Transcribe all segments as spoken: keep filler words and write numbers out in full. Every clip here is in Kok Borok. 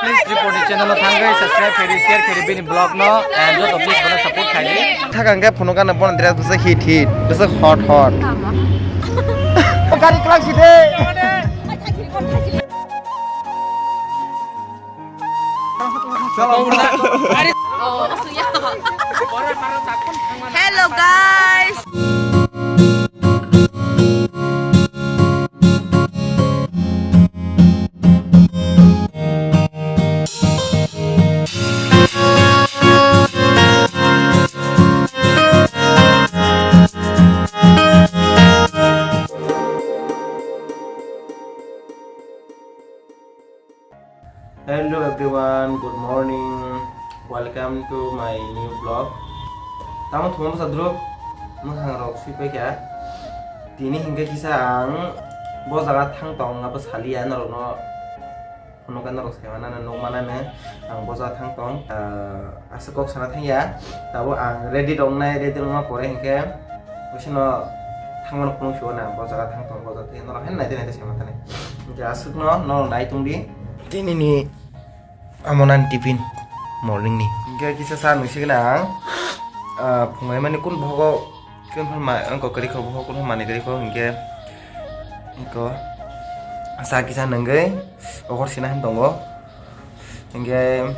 Please, Tripodi channel no thangwi subscribe khaidi, share khaidi bini vlog no, and joto please bono support khaidi. Thakang khe phunukgana bono dress bwsa hit hit, bwsa hot hot. Gari klak side. Hello guys. Hello everyone, good morning. Welcome to my new vlog. Tamo thuma bwsa druk mwkhang rok sui paikha. Tini hinkhe kisa ang bo jaga thang tong abo saliya norokno. Phunukgana norok saimanano nukmanano ang bo jaga thang tong. Ah, Aswk kok sana thangya, tabuk ang ready tongnai, ready wngma pore hinkhe bisino thangmano phunuk sio na, bo jaga thang tong, bo jaga thang, norok haino naidi naidi saiman thani. Hinkhe aswkno norok nai tongdi. Tinini amo nani tiffin morning ni. Hinkhe kisa sa nungsi gana ang, ah, phungai mani kun bohogo, kun phai ma, ang kok kwrwi kho, bohok kun phai manwi kwrwi kho, hinkhe iko sa kisa nungwi okor sina hin tongo. Hinkhe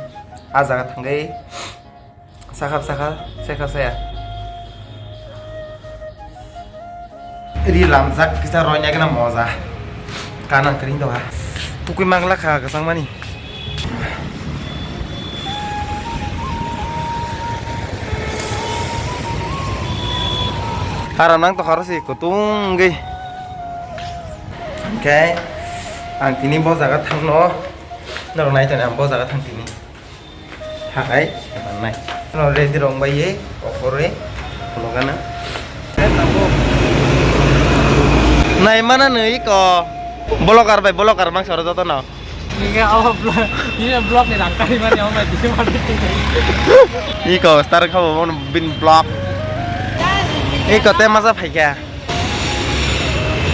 ah jaga thangwi Sakha sakha, sakha saya. Ri lamjak kisa roina gana moja. Kana kering doha. Tukui mangla kha kasang mani. Haram nang to harus ikutung gei. Oke. Ang tini bo jaga thangno. Norok nai tani ang bo jaga thang tini. Thakai mannai. No ready rong bai ye okhoroi khulogana. Nai mana nui ko. Blogger bai blogger mang soro joto no. Ini apa blog? Ini blog ni rangkari mani apa di mana? Iko star khabo mon bin blog. Iko te masa phaikha.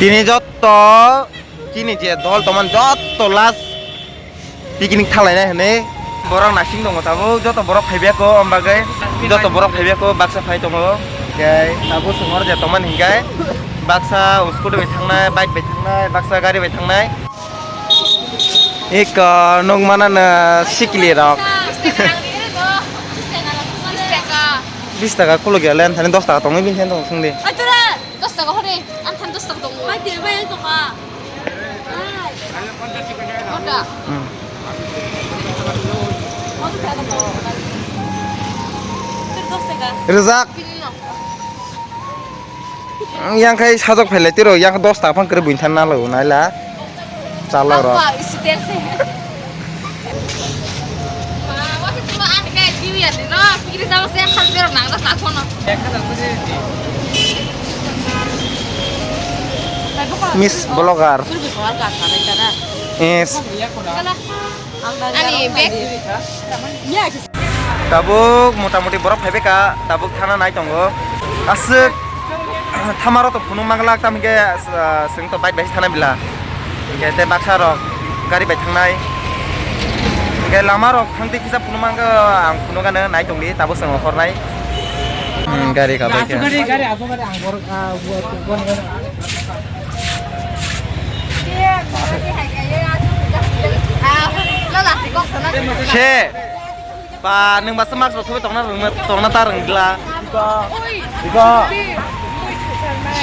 Tini joto chini je dol toman joto last picnic thalainai hwnwi borok nasing tongo tabuk, joto borok phaibai kho, om bagwi joto borok phaibai kho, baksa phai tongo. Hwnkhe tabuk songor je tongmani hwnkhe baksa scooty bai thangnai, bike bai thangnai, baksa gari bai thangnai. Eko nukmano no sikli rok. Bis taka kuluk ya len thani dos taka tongwi bini thani tong sungdi. Dos taka hore, ang than dos taka tongo. Bai, bai, bai, tongo. Bai. Order. Hmm. Order taka tongo. Ter dos taka. Rijak. Bini no. Yang khai sajak phailai tiro, yang dos taka phang kwrwi buini than nalo naila. Chalok rok. Apa isi terse. Miss Blogger. Yes. Ani bag. Tabuk mota moti borok phaibai ka, tabuk thana nai tongo. Aswk thamaro to phunuk manglak, tamo hwnkhe, ah, chwng to bike bai thana bila. Hwnkhe tei baksa rok gari bai thangnai. Hwnkhe lama rok thangtwi kisa phunuk mangkha, ang phunukgano nai tongdi, tabuk chwng okhornai. Hmm, gari kabai khe. Gari, gari, asuk gari, ang bor, ah, buat, buat, buat. Se. Ba, nwng ba smask rok thubui tongna rwngma, tongna ta rwngdla. Iko. Iko.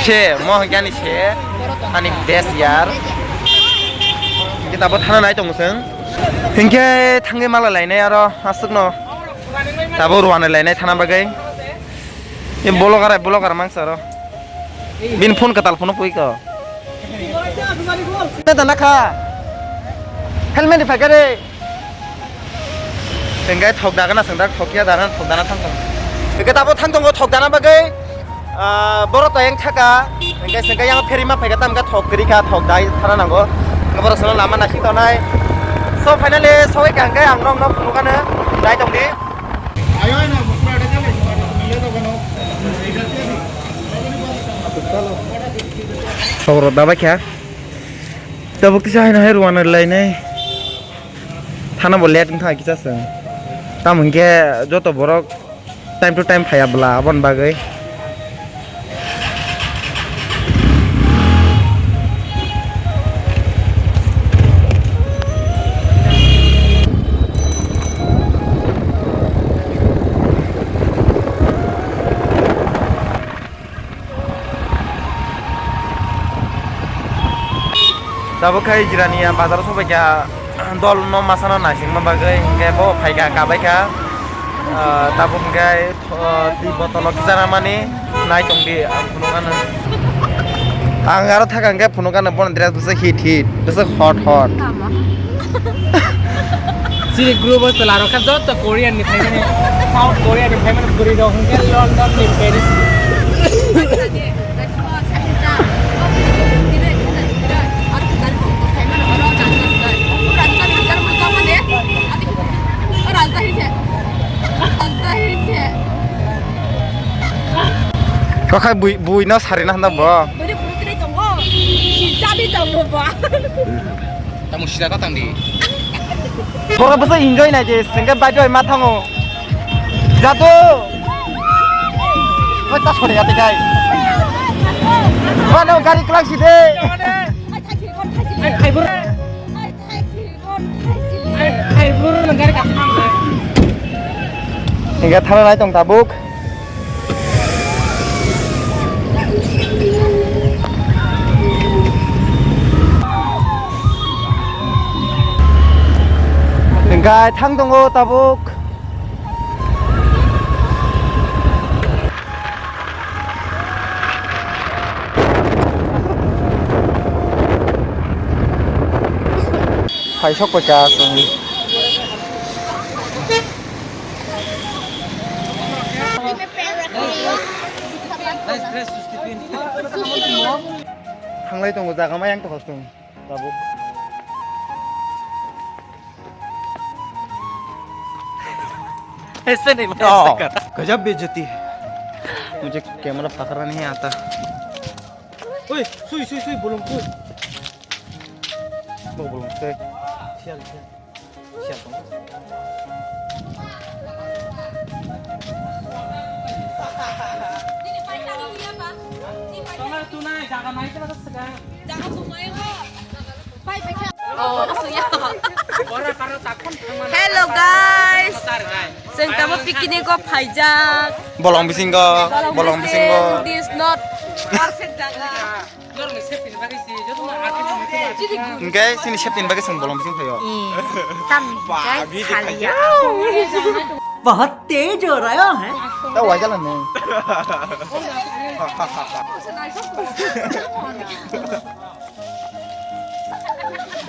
Se, mo hwnkhe ani se. Ani best yar. Hwnkhe tabuk thana nai tongo chwng. Hwnkhe thangwi mala lainai aro aswkno. Tabuk rwani lainai thana bagwi. E blogger, blogger mangsa aro. Bini phone kwtal phone pui ko. Helmet dana kha. Helmet ni phaikha de. Hwnkhe thok dagana swngjak, thok ya dana, thok dana thang tongo. Hwnkhe tabuk thang tongo thok dana bagwi, ah, borok to yang thaka. Hwnkhe hwnkhe yang pherima phaikha tamkha thok kwrwi kha, thok dai thana nango. Hwnkhe borok sono lama naising tongnai. So finally sogwi kha hwnkhe ang norokno phunukgano dai tongdi. Thok rok dabai kha. Tabuk kisa haino hai rwna lainai. Thana bo late wngkha kisa chwng. Tamo hinkhe joto borok time to time phaiya bwla aboni bagwi. Tabuk khai Jirania bazar o sobaikha, dol no masano naisingma bagwi, hinkhe bo phaikha, kabaikha. Ah, tabuk hinkhe, ah, twi botolo kisa ramani nai tongdi, ang phunukgano. Ang aro thaka hinkhe phunukgano, bono dress bwswk hit hit, bwswk hot hot. Chini group o chwla rok kha joto Korean ni phaimani, South Korea ni phaimani bwrwi rok hinkhe London ni, Paris ni. Kokhai bui, bui no sarina handa bo. Tamo sida ta tangdi. Borok bwswk enjoy nai je, sengke bai bai ma thango. Jadu. Oi, ta sori ati kai. Ba no gari klang si de. Ai, khaibur. Ai, khaibur no gari kasam de. Hingga thana nai tong tabuk. Hingga thang tongo tabuk. Hai sok paika song. Thanglai tongo jaga ma yang tokha song. Tabuk. ऐसे नहीं, मैं ऐसे कर। गजब बेइज्जती है। मुझे कैमरा पकड़ना नहीं आता। Oi, sui, sui, sui, bolong, sui. Bo bolong, sui. Sial, sial. Sial, tong. Tona, tona, jaga nai, tona, sega. Jaga, tona, Hello guys, chwng tamo picnic o phaijak. Bolong bisingo, bolong bisingo. This not perfect jaga. Hingke chini safety ni bagwi chwng bolong bising phaio. Tam guys, saliya. बहुत तेज हो रहा है। Ta wajala no.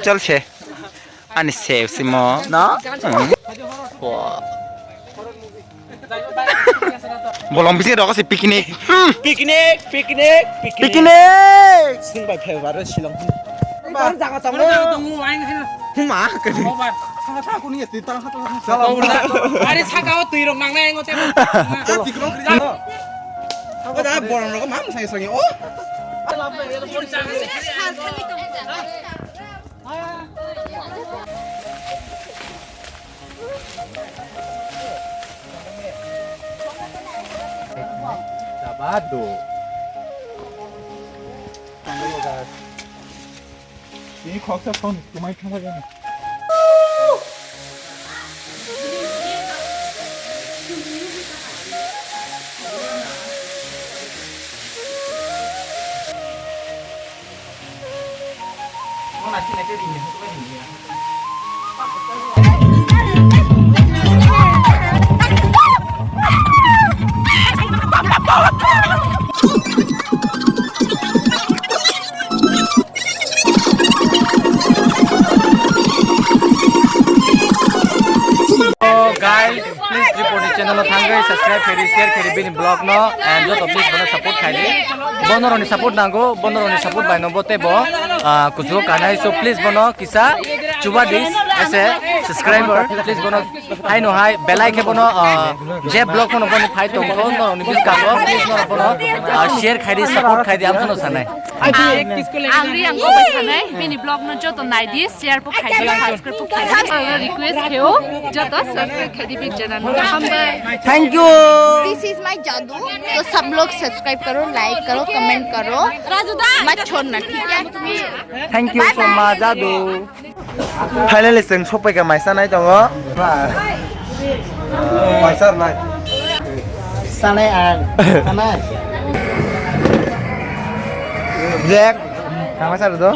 Chal se. Ani se simo. No? Hmm. Wow. Bolong bising rogo se picnic. Hmm. Picnic, picnic, picnic. Picnic. Sing bai phai bar silong. Bar jaga tongo. Bar jaga tongo, aing sing. Ma, kani. Obar. Saka ta kuni ya, twi ta ha ta. Are saka o twi rok nang nai ngo te. Twi rok nang. Saka da bolong rok ma, ma sai sai. Oh. Sabado. Ini khoksa phone kumai thangba jani. Oh, guys, please report ni channel no thangwi subscribe khaidi, share khaidi bini vlog no, and joto please bono support khaidi. Bono roni support nango, bono roni support bai no bo tei bo, ah, kuchugo kanai, so please bono kisa chuba dis, Se subscriber, please bono hai no hai belai khe bono, ah, je vlog no bono phai tong kho, no ni bis ka bo, please no bono, ah, share khai di, support khai di, amsono sanai. Ang, ang ri ang ko bai sanai, bini vlog no joto nai di, share po khai di, subscribe po khai di. Ang request khe o, joto subscribe khai di big channel no. Hambai. Thank you. This is my jadu. To sab log subscribe karo, like karo, comment karo. Raju da. Mat chhodna, theek hai? Thank you so much, jadu. Finally, chwng sophaikha maisa nai tongo. Maisa nai. Sanai ang. Sanai. Black. Kama sar do?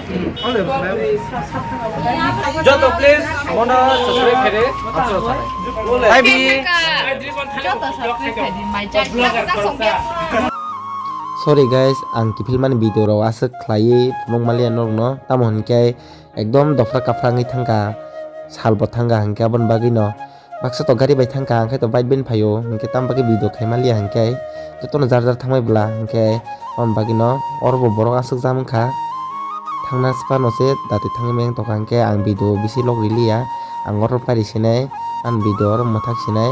Joto please, bono subscribe khere. Hi, bi. Joto subscribe khai di, my channel. Sorry guys, ang kiphilmani video rok aswk khlaiwi phunuk maliya norokno. Tamo hwn khe ekdom dopra kaphra wngwi thangkha, salbo thangkha hwnkhe aboni bagwino baksa to gari bai thangkha, hwnkhe to bike bai phaio, hwnkhe tamo bagwi video khaima liya hwnkhe jotono jar jar thangbai bwla, hwnkhe aboni bagwino oro bo borok aswk jam wngkha, thangna phano se dati thangwi meng tongkha, hwnkhe ang video bisi logri liya, ang oro pari sinai, ani video oro mwthak sinai,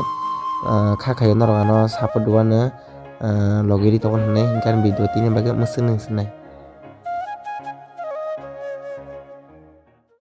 ah, kha khaio norok ano support rwano, ah, logiri tongkha hwnwi, hwnkhe ani video tini bagwi mwswk nung sinai.